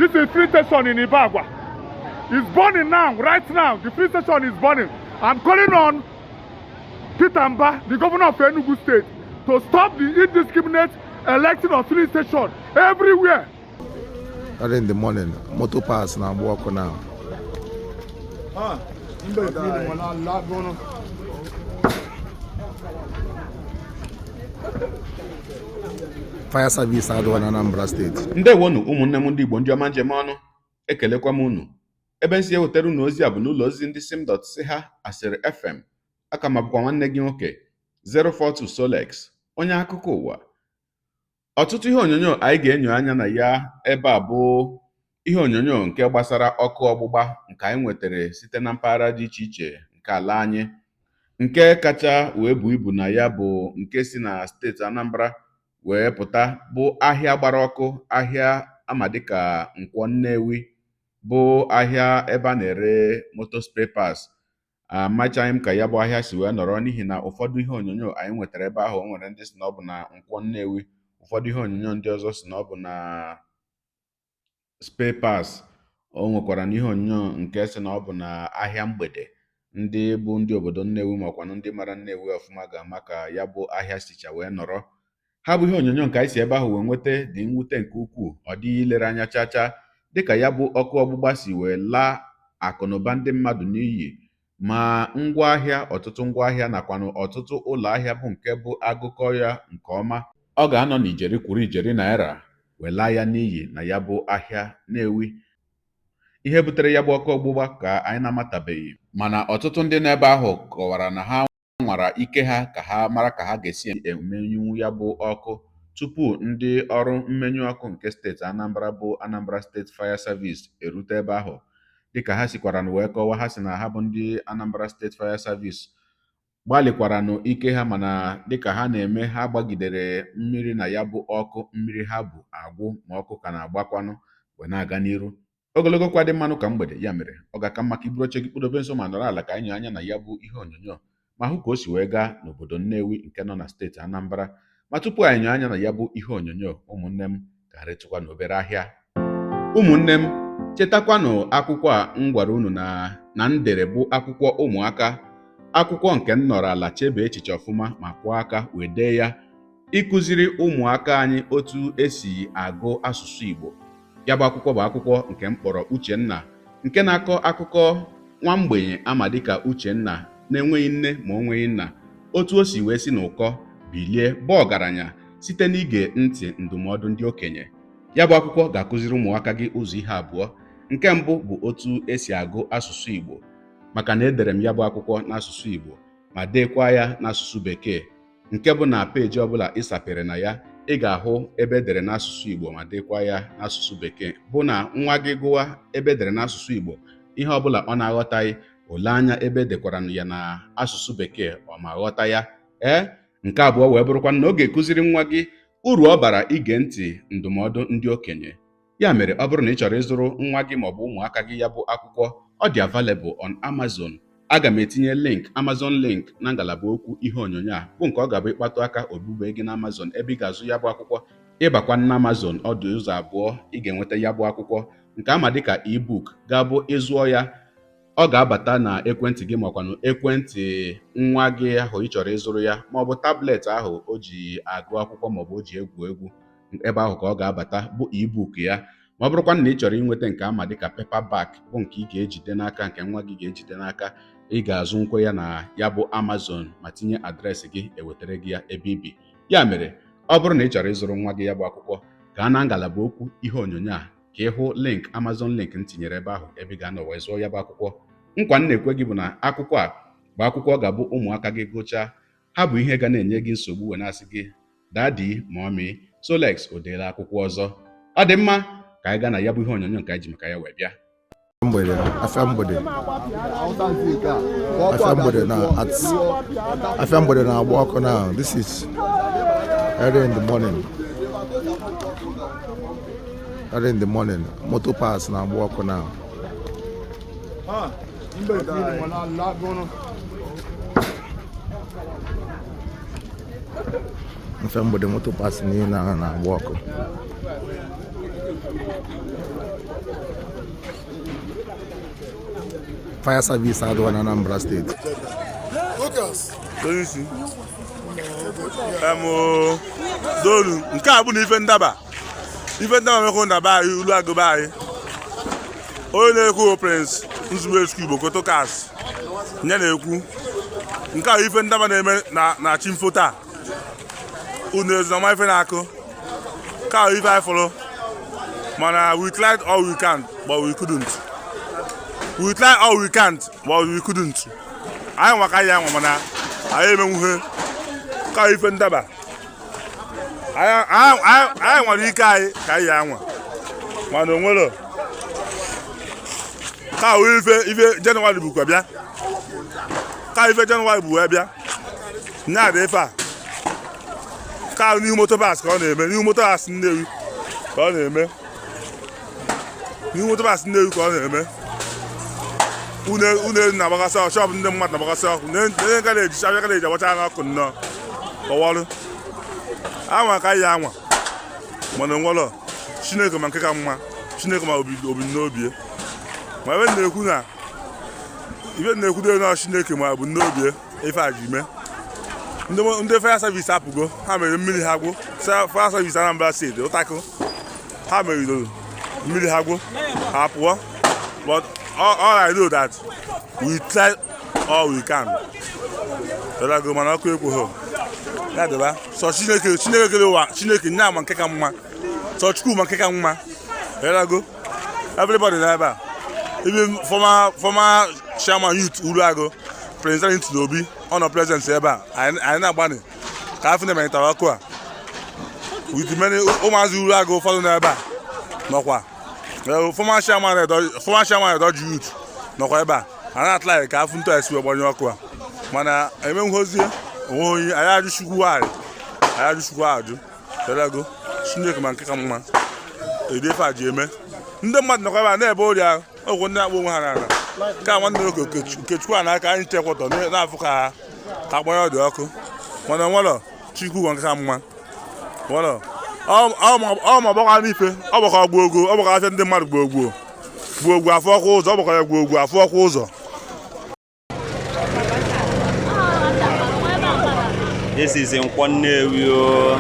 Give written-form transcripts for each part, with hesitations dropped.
This is filling station in Ibagwa. It's burning now, right now. The filling station is burning. I'm calling on Peter Mbah, the governor of Enugu State, to stop the indiscriminate electing of filling station everywhere. Early in the morning, motor parts na-agba ọkụ now. Fire service adịghị na Anambra steeti. Ndewonu ụmụnne m ndị Igbo, ndị ọma njem ọnụ, ekelekwa m unu. Ebe m si ewetara unu ozi a bụ n'ụlọ ozi ndị sim dot si ha asịrị FM. Aka m abụkwa nwanne gị nwoke 042 Solex, onye akụkọ ụwa. Ọtụtụ ihe onyonyo anyị ga-enyo anya na ya ebe a bụ ihe onyonyo nke gbasara ọkụ ọgbụgba nke anyị nwetara site na mpaghara dị iche iche nke ala anyị. Nke kacha wee bu ibu na ya bụ nke si na steeti Anambra wee pụta, bụ ahịa gbara ọkụ, ahịa ama dịka Nkwọ Nnewi, bụ ahịa ebe a na-ere moto spare parts. Amachaghị m ka ya bụ ahịa si wee nọrọ, n'ihi na ụfọdụ ihe onyonyo anyị nwetara ebe ahụ, o nwere ndị si na ọ bụ na Nkwọ Nnewi, ụfọdụ ihe onyonyo ndị ọzọ si na ọ bụ na spare parts. O nwekwara na ihe onyonyo nke si na ọ bụ na ahịa mgbede. Ndị bụ ndị obodo Nnewi makwanụ ndị mara Nnewi ọfụma ga-ama ka ya bụ ahịa sicha wee nọrọ. Ha bụ ihe onyonyo nke anyị si ebe ahụ wee nweta dị mwute nke ukwuu. Ọ dịghị ilere anya chacha, dịka ya bụ ọkụ ọgbụgba si wee laa akụnụba ndị mmadụ n'iyi, ma ngwaahịa, ọtụtụ ngwaahịa, nakwanụ ọtụtụ ụlọ ahịa bụ nke bụ agụkọ ya nke ọma, ọ ga-anọ n'ijeri kwuru ijeri naira wee laa ya n'iyi na ya bụ ahịa Nnewi. Ihe butere ya bụ ọkụ ọgbụgba ka anyị na-amatabeghị, mana ọtụtụ ndị n'ebe ahụ kọwara na ha nwara ike ha ka ha mara ka ha ga-esi emenyụnwu ya bụ ọkụ tupu ndị ọrụ mmenyụ ọkụ nke steeti Anambra bụ Anambra State Fire Service erute ebe ahụ. Dịka ha sikwara wee kọwaa, ha si na ha bụ ndị Anambra State Fire Service gbalịkwaranụ ike ha, mana dịka ha na-eme, ha gbagidere mmiri na ya bụ ọkụ, mmiri ha bụ agwụ, ma ọkụ ka na-agbakwanụ wee na-aga n'iru. Ogologo kwa dị mmanụ ka mgbede, ya mere ọ ga-aka mma ka iburu oche gị kpụdobe nso ma nọrọ ala ka anyị nyoo anya na ya bụ ihe onyonyo ma hụ ka o si wee gaa n'obodo Nnewi nke nọ na steeti Anambra. Ma tupu anyị nyoo anya na ya bụ ihe onyonyo, ụmụnne m, ga-arịtụkwa n'obere ahịa. Ụmụnne m, chetakwanụ akwụkwọ a m gwara unu na m dere, bụ akwụkwọ ụmụaka, akwụkwọ nke m nọrọ ala chebe echiche ọfụma ma kwụọ aka wee dee ya, ịkụziri ụmụaka anyị otu esi agụ asụsụ Igbo. Ya bụ akwụkwọ bụ akwụkwọ nke m kpọrọ Uchenna, nke na-akọ akụkọ nwa mgbenye ama dịka Uchenna, na-enweghị nne ma o nweghị nna, otu o si wee si n'ụkọ bilie bụ ọgaranya site n'ige ntị ndụmọdụ ndị okenye. Ya bụ akwụkwọ ga-akụziri ụmụaka gị ụzọ ihe abụọ. Nke mbụ bụ otu esi agụ asụsụ Igbo, maka na edere m ya bụ akwụkwọ n'asụsụ Igbo ma deekwa ya n'asụsụ Bekee, nke bụ na peeji ọbụla ị sapere na ya, ị ga-ahụ ebe edere n'asụsụ Igbo ma deekwa ya n'asụsụ Bekee, bụ na nwa gị gụwa ebe edere n'asụsụ Igbo, ihe ọbụla ọ na-aghọtaghị, o lee anya ebe edekwara ya na asụsụ Bekee, ọ ma ghọta ya. Ee, nke abụọ wee bụrụkwa na ọ ga-ekụziri nwa gị uru ọ bara ige ntị ndụmọdụ ndị okenye. Ya mere, ọ bụrụ na ị chọrọ ịzụrụ nwa gị maọbụ ụmụaka gị ya bụ akwụkwọ, ọ dị available on Amazon. Aga m etinye link, Amazon link, na ngalaba okwu ihe onyonyo a, bụ nke ọ ga-abụ ịkpatụ aka obube gị na Amazon ebe ị ga-azụ ya bụ akwụkwọ. Ịbakwa na Amazon, ọ dị ụzọ abụọ ị ga-enweta ya bụ akwụkwọ. Nke ama dịka ebook ga-abụ ịzụọ ya, ọ ga-abata na ekwentị gị makwanụ ekwentị nwa gị ahụ ị chọrọ ịzụrụ ya, maọbụ tablet ahụ o ji agụ akwụkwọ maọbụ o ji egwu egwu, ebe ahụ ka ọ ga-abata bụ ebook ya. Ma ọ bụrụkwa na ị chọrọ inweta nke ama dịka paperback, bụ nke ị ga-ejide n'aka, nke nwa gị ga-ejide n'aka, ị ga-azụ nkwe ya na ya bụ Amazon ma tinye adreesị gị, ewetara gị ya ebe i bi. Ya mere, ọ bụrụ na ị chọrọ ịzụrụ nwa gị ya bụ akwụkwọ, gaa na ngalaba okwu ihe onyonyo a ka ị hụ link, Amazon link m tinyere ebe ahụ, ebe ị ga-anọ wee zụọ ya bụ akwụkwọ. Nkwa m na-ekwe gị bụ na akwụkwọ a bụ akwụkwọ ọ ga-abụ ụmụaka gị gụchaa, ha bụ ihe ga na-enye gị nsogbu wee na-asị gị, "Daddy, Mommy, Solex o deela akwụkwọ ọzọ." Ọ dị mma, ka anyị gaa na ya bụ ihe onyonyo nke anyị ji maka ya wee bịa. Mgbede, afịa mgbede, afịa mgbede na at afịa mgbede na-agba ọkụ now. This is early in the morning, early in the morning, motor parts na-agba ọkụ now. Afịa mgbede, motor parts niile ahụ na-agba ọkụ. Fire service adịghị na Anambra Steeti. Onye isi dolu nke a bụ na ife ndaba, ife ndaba mekwu na be anyị, ulu agụba anyị. Onye na-ekwu, Prince Nzube Igbo Kotokas nye na-ekwu. Nke a bụ ife ndaba na-eme na chimfo taa. Unu ezunama ife na-akụ nke a bụ ife anyị fụrụ, mana we tried all we can, but we couldn't. We tried all we can, but we couldn't. Anyị nwa ka anyị anwa, mana anyị emenwuhe ka ife ndaba. Anyị nwere ike anyị ka anyị anwa, mana onwere ka ahụ ife Jenụwarị bukwa bịa, ka ife Jenụwarị bụ wee bịa nya dị ife a ka ahụ n'ihu motor park ka ọ na-eme, n'ihu motor park Nnewi ka ọ na-eme, n'ihu motor park Nnewi ka ọ na-eme. Unu elu na-agbakasị ọkụ, shop ndị mmadụ na-agbakasị ọkụ, na garage, abịa garage agbacha n'ọkụ nnọọ. Kọwarụ anwa ka anyị anwa, mana nwere Chineke ma nke ka mma. Chineke ma obi n'obi, ma ebe na-ekwu na ibe na-ekwu na Chineke ma bụ n'obi ife a ji mee. Ndị fire service apụgo, ha mere mmiri ha gwụ. Fire service Anambra Steeti ụtakụ ha meridoro mmiri ha gwụ, ha pụọ. But all I know that we try all we can. Ịlago, mana ọkụ ekweghị ya dịba. Sọ Chineke, Chineke kere ụwa, Chineke nye ama nke ka mma. Sọ Chukwu ma nke ka mma. Ịlago, everybody na ebe a, even former chairman youth Uruagụ, President Obi, ọ nọ present ebe a. Anyị na-agbanị ka afọ na-emenyetara ọkụ a with many ụmụazị Uruagụ ụfọdụ n'ebe a nọkwa. Former chairman Edoji youth nọkwa ebe a. A na-atụlaghị ka afọ ntụ esi wee gbanye ọkụ a, mana emenwuhozie onwe onye. Anyị ajụ Chukwu, anyị ajụ Chukwu ajụ. Elego, Chineke ma nke ka mma. Ede ife a ji eme, ndị mmadụ nọkwa ebe a na-ebe ọrịa ọgwụ, ndị akpọ onwe ha n'ala ka nwanne nwoke Okechukwu a n'aka anyị chekwọtọ na-afụ ka agbanye ọdị ọkụ, mana nwere Chukwu gwa nke ka mma. Nwere ọ ma ọgbakọ n'ife ọ gbakọ gboo gboo, ọ gbakọ afịa ndị mmadụ gboo gboo gboo gboo, afọ ọkụ ụzọ, ọ gbakọrọ gboo gboo, afọ ọkụ ụzọ. This is Nkwọ Nnewi o.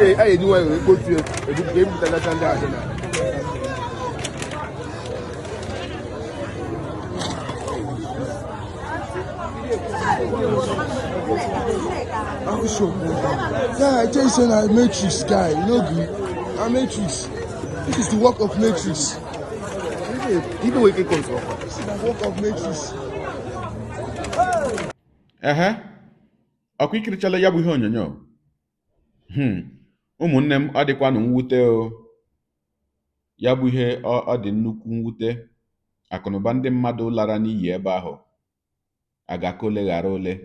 Ee, anyị eji nwayọọ ekpotu ebupụtagacha ndị ahụ na Yeah, I tell you, say na Matrix guy, you no gree. Na Matrix. This is the work of Matrix. Ibe weke kọntụ ọkwa. This is the work of Matrix. Ehe, ọkwa ikirichala ya bụ ihe onyonyo. Ụmụnne m, ọ dịkwanụ mwute o. Ya bụ ihe ọ dị nnukwu mwute. Akụnụba ndị mmadụ lara n'iyi ebe ahụ, a ga-akọ ole ghara ole,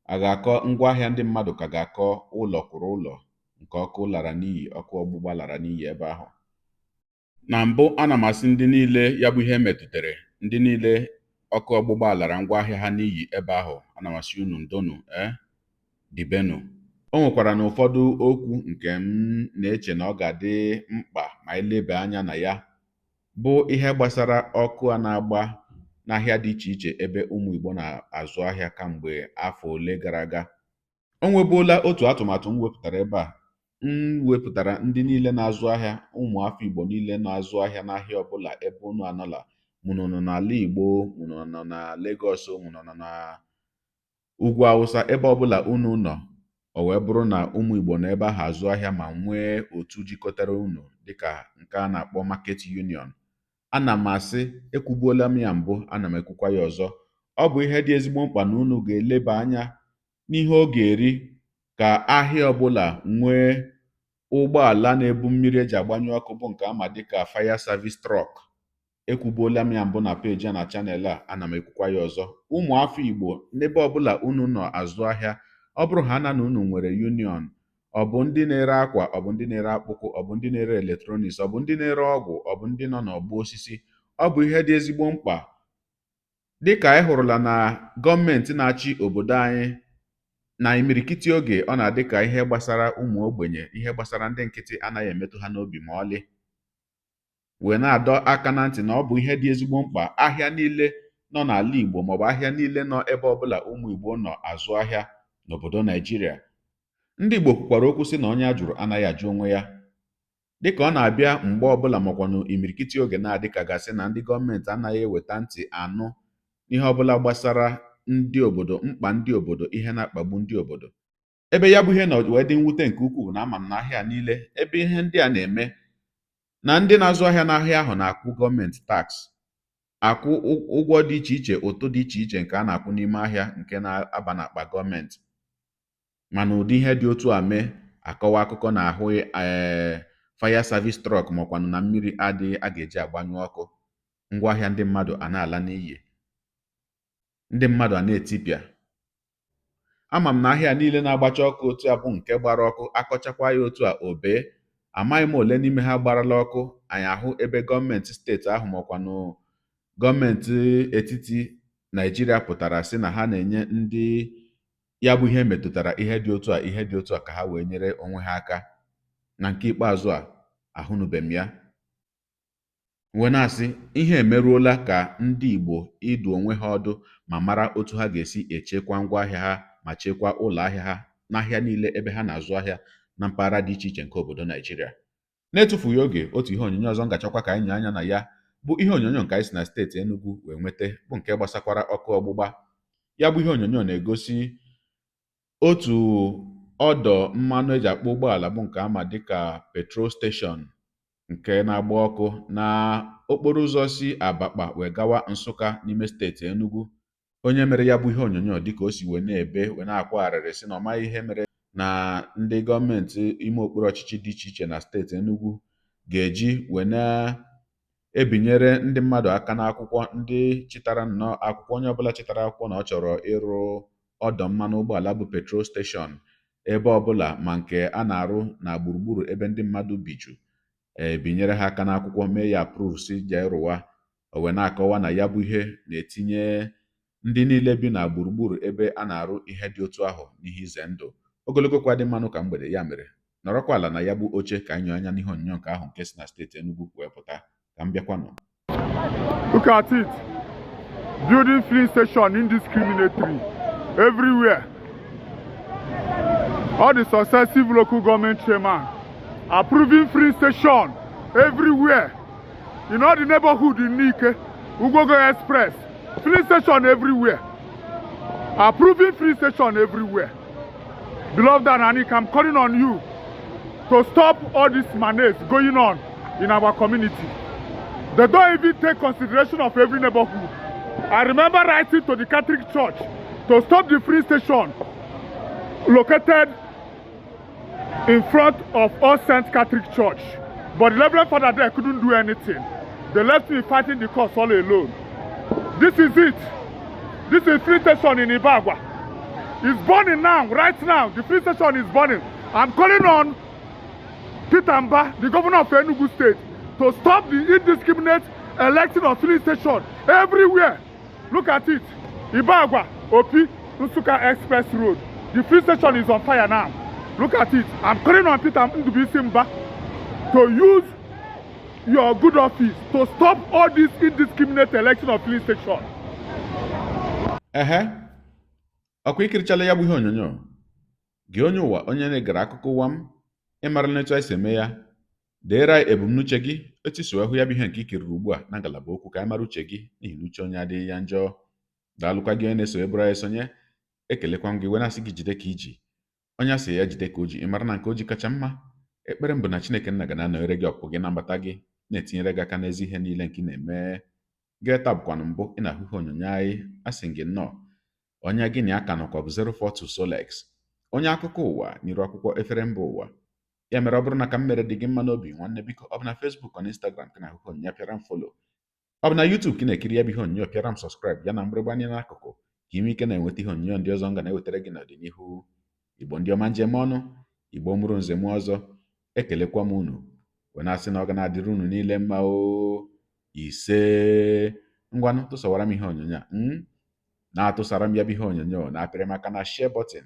a ga-akọ ngwaahịa ndị mmadụ, ka ga-akọ ụlọ kwụrụ ụlọ nke ọkụ lara n'iyi, ọkụ ọgbụgba lara n'iyi ebe ahụ. Na mbụ, ana m asị ndị niile ya bụ ihe metụtara, ndị niile ọkụ ọgbụgba lara ngwaahịa ha n'iyi ebe ahụ, ana m asị unu ndonu, dibenu. O nwekwara na ụfọdụ okwu nke m na-eche na ọ ga-adị mkpa ma eleba anya na ya, bụ ihe gbasara ọkụ a na-agba n'ahịa dị iche iche ebe ụmụ Igbo na-azụ ahịa kamgbe afọ ole gara aga. O nwebuola otu atụmatụ m wepụtara ebe a, m wepụtara ndị niile na-azụ ahịa, ụmụ afọ Igbo niile na-azụ ahịa n'ahịa ọbụla ebe unu anọla, mụnụ nọ n'ala Igbo, mụnụ nọ na Lagos, mụnụ nọ na ugwu Awụsa, ebe ọbụla unu nọ, o wee bụrụ na ụmụ Igbo nọ ebe ahụ azụ ahịa ma nwee otu jikọtara unu dịka nke a na-akpọ Market Union. Ana m asị, ekwubuola m ya mbụ, ana m ekwukwa ya ọzọ, ọ bụ ihe dị ezigbo mkpa na unu ga-eleba anya n'ihe ọ ga-eri ka ahịa ọbụla nwee ụgbọala na-ebu mmiri eji agbanyụ ọkụ, bụ nke ama dịka fire service truck. Ekwubuola m ya mbụ na peji a, na channel a, ana m ekwukwa ya ọzọ. Ụmụ afọ Igbo, n'ebe ọbụla unu nọ azụ ahịa, ọ bụrụ ha na unu nwere union. Ọ bụ ndị na-ere akwa, ọ bụ ndị na-ere akpụkụ, ọ bụ ndị na-ere electronics, ọ bụ ndị na-ere ọgwụ, ọ bụ ndị nọ n'ọgbọ osisi. Ọ bụ ihe dị ezigbo mkpa dịka anyị hụrụla na gọọmenti na-achị obodo anyị na imirikiti oge ọ na-adị ka ihe gbasara ụmụ ogbenye, ihe gbasara ndị nkịtị anaghị emetụ ha n'obi ma ọlị, wee na-adọ aka na ntị na ọ bụ ihe dị ezigbo mkpa ahịa niile nọ n'ala Igbo maọbụ ahịa niile nọ ebe ọbụla ụmụ Igbo nọ azụ ahịa n'obodo Naijiria. Ndị Igbo kwukwara okwu sị na onye a jụrụ anaghị ajụ onwe ya. Dịka ọ na-abịa mgbe ọbụla makwanụ imirikiti oge na-adị ka gasị na ndị gọọmenti anaghị eweta ntị anụ n'ihe ọbụla gbasara ndị obodo, mkpa ndị obodo, ihe na-akpagbu ndị obodo. Ebe ya bụ ihe nọ wee dị mwute nke ukwuu bụ na ama m na ahịa niile ebe ihe ndị a na-eme na ndị na-azụ ahịa n'ahịa ahụ na-akwụ gọọmenti tax, akwụ ụgwọ dị iche iche, ụtụ dị iche iche nke a na-akwụ n'ime ahịa nke na-aba n'akpa gọọmenti. Mana ụdị ihe dị otu a mee, akọwa akụkọ na ahụ fire service truck makwanụ na mmiri adịghị a ga-eji agbanyụ ọkụ, ngwaahịa ndị mmadụ a na-ala n'iyi, ndị mmadụ a na-etipịa. Ama m na ahịa niile na-agbacha ọkụ otu a bụ nke gbara ọkụ, akọchakwa ya otu a o bee. Amaghị m ole n'ime ha gbarala ọkụ anyị ahụ ebe gọọmenti steeti ahụ makwanụ gọọmenti etiti Naijiria pụtara sị na ha na-enye ndị ya bụ ihe metụtara ihe dị otu a, ihe dị otu a, ka ha wee nyere onwe ha aka. Na nke ikpeazụ a, ahụnube m ya. Wee na-asị ihe emeruola ka ndị Igbo ịdụ onwe ha ọdụ ma mara otu ha ga-esi echekwa ngwaahịa ha ma chekwaa ụlọ ahịa ha n'ahịa niile ebe ha na-azụ ahịa na mpaghara dị iche iche nke obodo Naijiria. Na-etufughị oge, otu ihe onyonyo ọzọ m ga-achọkwa ka anyị nye anya na ya bụ ihe onyonyo nke anyị si na steeti Enugu wee nweta, bụ nke gbasakwara ọkụ ọgbụgba. Ya bụ ihe onyonyo na-egosi otu ọdọ mmanụ eji akpọ ụgbọala bụ nke ama dịka petrol station nke na-agba ọkụ na okporo ụzọ si Abakpa wee gawa Nsụka n'ime steeti Enugu. Onye mere ya bụ ihe onyonyo dịka o si wee na-ebe wee na-akwa arịrị sị na ọ maghị ihe mere na ndị gọọmenti ime okpuru ọchịchị dị iche iche na steeti Enugu ga-eji wee na-ebinyere ndị mmadụ aka n'akwụkwọ, ndị chịtara nnọọ akwụkwọ, onye ọbụla chịtara akwụkwọ na ọ chọrọ ịrụ ọdọ mmanụ ụgbọala bụ petrol station ebe ọbụla, ma nke a na-arụ na gburugburu ebe ndị mmadụ biju, ebinyere ha aka n'akwụkwọ, mee ya approve si jee rụwa. O wee na-akọwa na ya bụ ihe na-etinye ndị niile bi na gburugburu ebe a na-arụ ihe dị otu ahụ n'ihe ize ndụ. Ogologo kwa dị mmanụ ka mgbede, ya mere nọrọkwa ala na ya bụ oche ka anyị nyoo anya n'ihe onyonyo nke ahụ nke si na steeti Enugu wee pụta. Ka m bịakwanụ. Look at it. Building filling station indiscriminately everywhere. All the successive local government chairman approving filling station everywhere. In all the neighborhood in Nike, Ugwogo Express, filling station everywhere. Approving filling station everywhere. Beloved Ananik, I'm calling on you to stop all this menace going on in our community. They don't even take consideration of every neighborhood. I remember writing to the Catholic Church to stop the filling station located in front of All Saints Catholic Church. But the Reverend Father there couldn't do anything. They left me fighting the cause all alone. This is it. This is filling station in Ibagwa. It's burning now, right now. The filling station is burning. I'm calling on Peter Mba, the governor of Enugu State, to stop the indiscriminate erecting of filling station everywhere. Look at it. Ibagwa, Opi, Nsukka Express Road. The filling station is on fire now. Look at it. I'm calling on Peter Ndubisi Mba to use your good office to stop all this indiscriminate erection of filling station. Ehe, ọkwa ikirichala ya bụ ihe onyonyo gị, onye ụwa, onye na-egere akụkọ ụwa m. Ịmara etu anyị si eme ya, deere anyị ebumnuche gị, etu isi wee hụ ya bụ ihe nke ikiriri ugbu a na ngalaba okwu, ka anyị mara uche gị, n'ihi na uche onye adịghị ya njọ. Daalụkwa gị onye na-eso eburu anyị sonye. Ekelekwa m gị wee na-asị gị jide ka iji. Onye asị ya jide ka o ji, ị mara na nke o ji kacha mma. Ekpere m bụ na Chineke nna ga na-anọnyere gị, ọpụpụ gị na mbata gị, na-etinyere gị aka n'ezi ihe niile nke ị na-eme. Gị taa bụkwanụ mbụ ị na-ahụ ihe onyonyo anyị, asị gị nnọọ. Onye gị na ya ka nọkwa bụ 042 Solex, onye akụkọ ụwa n'iru akwụkwọ efere mba ụwa. Ya mere, ọ bụrụ na ka m mere dị gị mma n'obi, nwanne, biko, ọ bụ na Facebook ọ na Instagram ka na-ahụ ihe onyonyo, pịara m follow. Ọ bụ na YouTube ka ị na-ekiri ya bụ ihe onyonyo, pịara m subscribe ya na mgbịrịgba anya n'akụkụ, ka ime ike na-enweta ihe onyonyo ndị ọzọ m ga na-ewetara gị n'ọdịnihu. Igbo ndị ọma, njem ọnụ. Igbo mụrụ nze m ọzọ, ekelekwa m unu wee na-asị na ọ ga na-adịrị unu niile mma o. Ise, ngwanụ, tụsawara m ihe onyonyo a, na-atụsara m ya bụ ihe onyonyo na apịrị maka na share button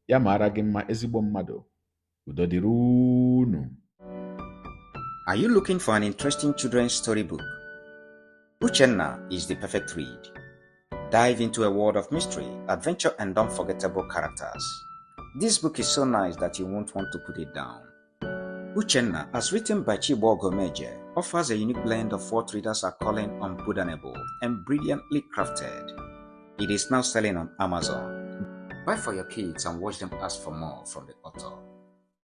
ya. Mara gị mma, ezigbo mmadụ. Udo dịrị unu. Are you looking for an interesting children's storybook? Uchenna is the perfect read. Dive into a world of mystery, adventure, and unforgettable characters. This book is so nice that you won't want to put it down. Uchenna, as written by Chibo Gomeje, offers a unique blend of what readers are calling unputdownable and brilliantly crafted. It is now selling on Amazon. Buy for your kids and watch them ask for more from the author.